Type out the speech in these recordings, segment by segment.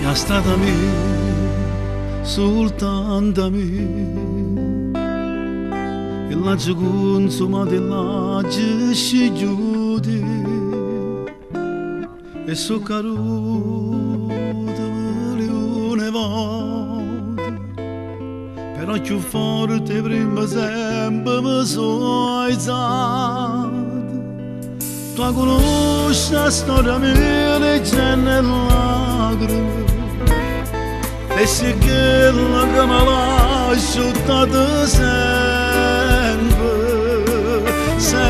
È 'a strada mia, sultanto 'a mia. E l'aggio cunsumato e l'aggio scigliuto. E so' cadute miliune 'e vote. Però cchiù forte 'e primma sempe me so' aizato. Tu 'a cunusce 'a storia mia leggenne 'e lacreme. E si chella ca me l'ha asciuttate sempe, sempe.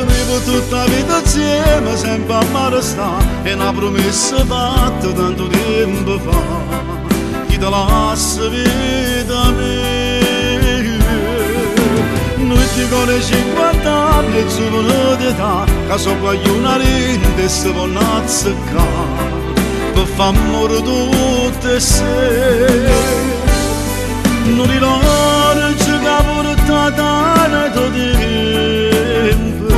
Vivo tutta 'a vita 'nzieme, sempe a mare sta. È na promessa fatta tanto tiempo fa. Chi te lassa vita mia. Nun dico 'e cinquant'anne 'e giovane d'età ca so' guagliune 'a e se vonno azzeccà pe fa ammore tutt' 'e sere. Nu rilorgio che ha portato n'ato tiempo,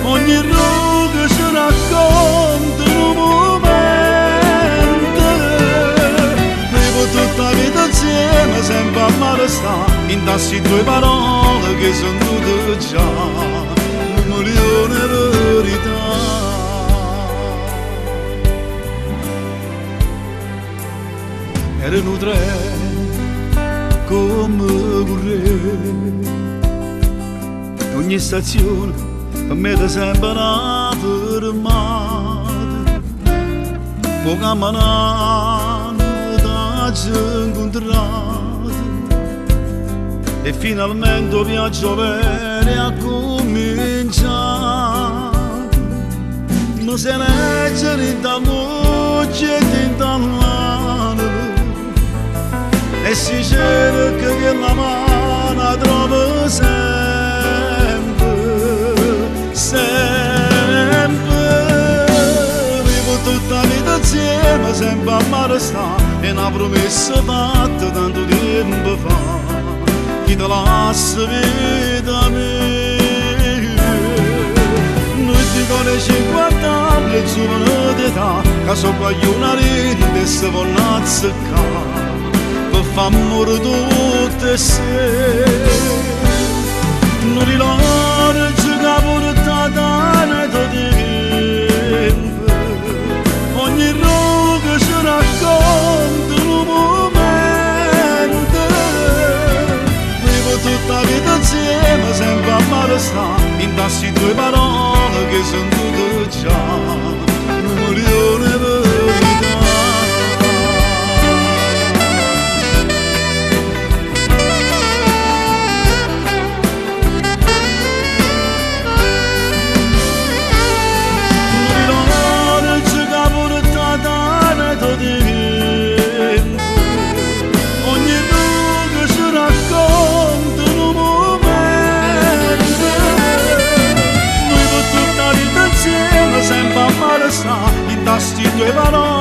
ogni ruga ce racconta nu mumento. Vivo tutta 'a vita 'nzieme, sempe a mare sta, 'int'a 'sti ddoje parole che sentute già, nu milione 'e verità. Era nu treno comme curreva, e ogni stazione pe me era sempe na fermata. Po' cammenanno t'aggio 'ncuntrato e finalmente 'o viaggio overo è accumminciato. Me se legge dint' 'a voce e dint' 'a ll'anema e si cerca chella mano 'a trovo sempe, sempe. Vivo tutta 'a vita 'nzieme, sempe a mare sta. È na promessa fatta tanto tiempo fa. Chi te lassa vita mia. Nun dico 'e cinquant'anne 'e giovane d'età ca so' guagliune 'a dint' e se vonno azzeccà pe fa ammore tutt' 'e sere. Nu rilorgio che ha portato n'ato tiempo, ogni ruga ce racconta nu mumento. Vivo tutta 'a vita 'nzieme, sempe a mare sta, 'int'a 'sti ddoje parole che sentute già, nu milione 'e verità. Nu rilorgio che ha portato n'ato tiempo, ogni ruga ce racconta nu mumento. Noi per tutta 'a vita 'nzieme, sempe a mare sta, 'int'a 'sti ddoje parole.